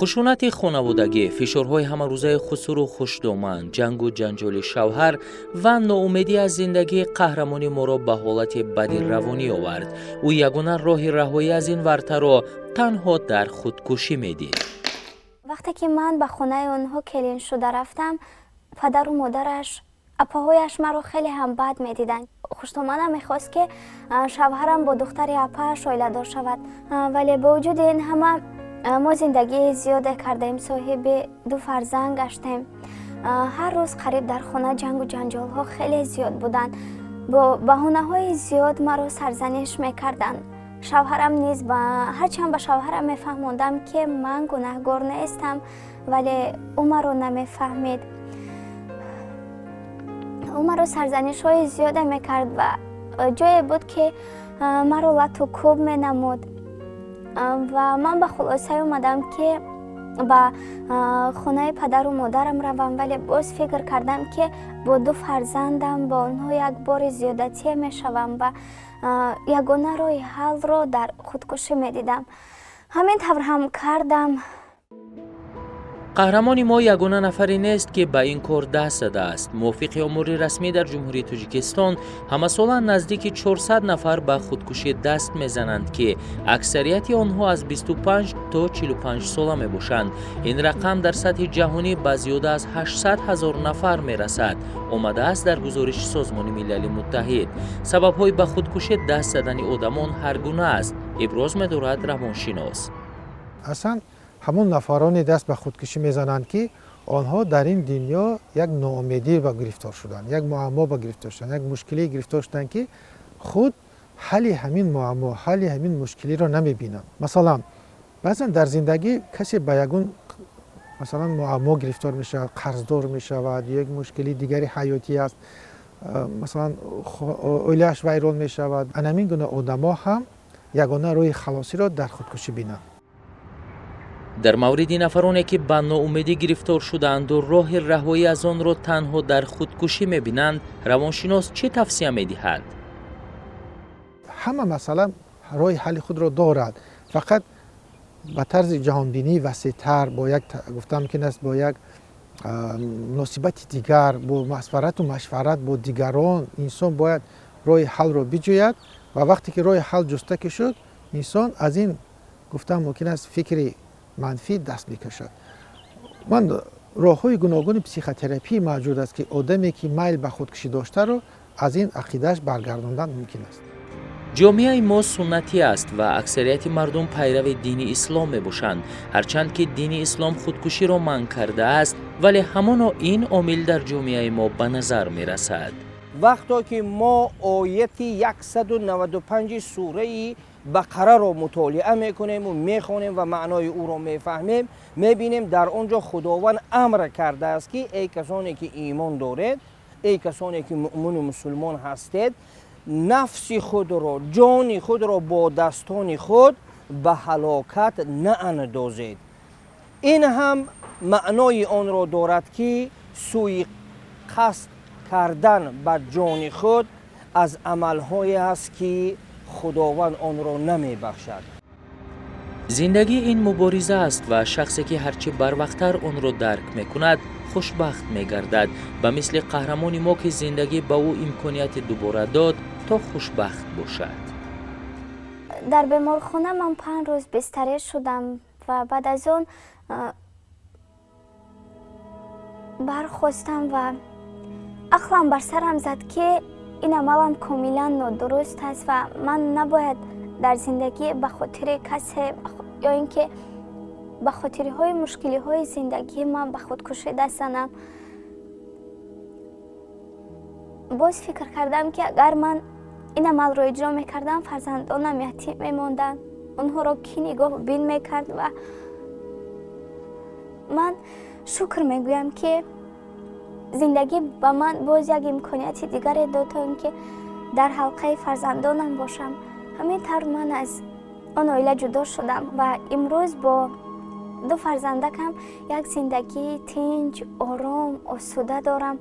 Хушунати хонаводагӣ, фишорҳои ҳамарӯзаи хусуру хушдоман, ҷангу ҷанҷоли шавҳар ва ноумедӣ аз зиндагӣ қаҳрамони моро ба ҳолати бади равонӣ овард. Ӯ ягона роҳи раҳоӣ аз ин вартаро танҳо дар худкушӣ медид. Вақте ки ман ба хонаи онҳо келин шуда рафтам, падару модараш, апаҳояш маро хеле ҳам бад медиданд. Хуштоманам мехост, ки шавҳарам бо духтари апааш оиладор шавад, вале бо вуҷуди ин ҳама мо зиндагии зиёде кардаем, соҳиби ду фарзанд гаштем. Ҳар рӯз қариб дар хона ҷангу ҷанҷолҳо хеле зиёд буданд. Бо баҳонаҳои зиёд маро сарзаниш мекарданд. Шавҳарам низ, ҳарчанд ба шавҳарам мефаҳмондам, ки ман гунаҳгор нестам, вале ӯ маро намефаҳмид. Ӯ маро сарзанишҳои зиёде мекард ва ҷое буд, ки маро лату кӯб менамуд. Ва ман ба хулосае омадам, ки ба хонаи падару модарам равам, вале боз фикр кардам, ки бо ду фарзандам бо онҳо як бори зиёдатие мешавам ва ягона роҳи ҳаллро дар худкушӣ медидам. Ҳамин тавр ҳам кардам. Қаҳрамони мо ягона нафаре нест, ки ба ин кор даст задааст. Мувофиқи омори расмӣ, дар Ҷумҳурии Тоҷикистон ҳамасола наздики 400 нафар ба худкушӣ даст мезананд, ки аксарияти онҳо аз 25 то 45 сола мебошанд. Ин рақам дар сатҳи ҷаҳонӣ ба зиёда аз 800 ҳазор нафар мерасад, омадааст дар гузориши Созмони Милали Муттаҳид. Сабабҳои ба худкушӣ даст задани одамон ҳар гуна аст, иброз медорад равоншинос. Аслан ҳамон нафароне даст ба худкушӣ мезананд, ки онҳо дар ин дунё як ноумедӣ ба гирифтор шуданд, як муаммо ба гирифтор шуданд, як мушкилие гирифтор шуданд, ки худ ҳалли ҳамин муаммо, ҳалли ҳамин мушкилиро намебинанд. Масалан, баъзан дар зиндагӣ касе ба ягон, масалан, муаммо гирифтор мешавад, қарздор мешавад, як мушкили дигари ҳаётӣ аст, масалан, оилааш вайрон мешавад. Ана ҳамин гуна одамо ҳам ягона роҳи халосиро дар худкушӣ бинанд. Дар мавриди нафароне, ки ба ноумедӣ гирифтор шудаанду роҳи раҳоӣ аз онро танҳо дар худкушӣ мебинанд, равоншинос чӣ тавсия медиҳад? Ҳама масъала роҳи ҳалли худро дорад, фақат ба тарзи ҷаҳонбинии васеътар, бо як, гуфта мумкин аст, бо як муносибати дигар, бо масварату машварат бо дигарон инсон бояд роҳи ҳаллро биҷӯяд. Ва вақте ки роҳи ҳал ҷуста ки шуд, инсон аз ин, гуфта мумкин аст, фикри манфӣ даст мекашад. Ман роҳҳои гуногуни психотерапия мавҷуд аст, ки одаме, ки майл ба худкушӣ доштаро, аз ин ақидааш баргардондан мумкин аст. Ҷомеаи мо суннатӣ аст ва аксарияти мардум пайрави дини ислом мебошанд. Ҳарчанд ки дини ислом худкуширо манъ кардааст, вале ҳамоно ин омил дар ҷомеаи мо ба назар мерасад. Вақто ки мо ояти 195 сураи Бақараро мутолиа мекунему мехонем ва маънои ӯро мефаҳмем, мебинем, дар он ҷо Худованд амр кардааст, ки эй касоне ки имон доред, эй касоне ки муъмину мусулмон ҳастед, нафси худро, ҷони худро бо дастони худ ба ҳалокат наандозед. Ин ҳам маънои онро дорад, ки сӯи қасд кардан ба ҷони худ аз амалҳое аст, ки Худованд онро намебахшад. Зиндагӣ ин мубориза аст ва шахсе, ки ҳарчи барвақттар онро дарк мекунад, хушбахт мегардад, ба мисли қаҳрамони мо, ки зиндагӣ ба ӯ имконияти дубора дод, то хушбахт бошад. Дар беморхона ман 5 рӯз бистарӣ шудам ва баъд аз он бархостам ва ақлам бар сарам зад, ки ин амалам комилан нодуруст аст ва ман набояд дар зиндагӣ ба хотири касе ё ин ки ба хотириҳои мушкилиҳои зиндагӣ ман ба худкушӣ даст занам. Боз фикр кардам, ки агар ман ин амалро иҷро мекардам, фарзандонам ятим мемонданд, онҳоро кӣ нигоҳбин мекард? Ва ман шукр мегӯям, ки зиндагӣ ба ман боз як имконияти дигаре дод, то ин ки дар ҳалқаи фарзандонам бошам. Ҳамин тавр ман аз он оила ҷудо шудам ва имрӯз бо ду фарзандакам як зиндагии тинҷ, ором, осуда дорам.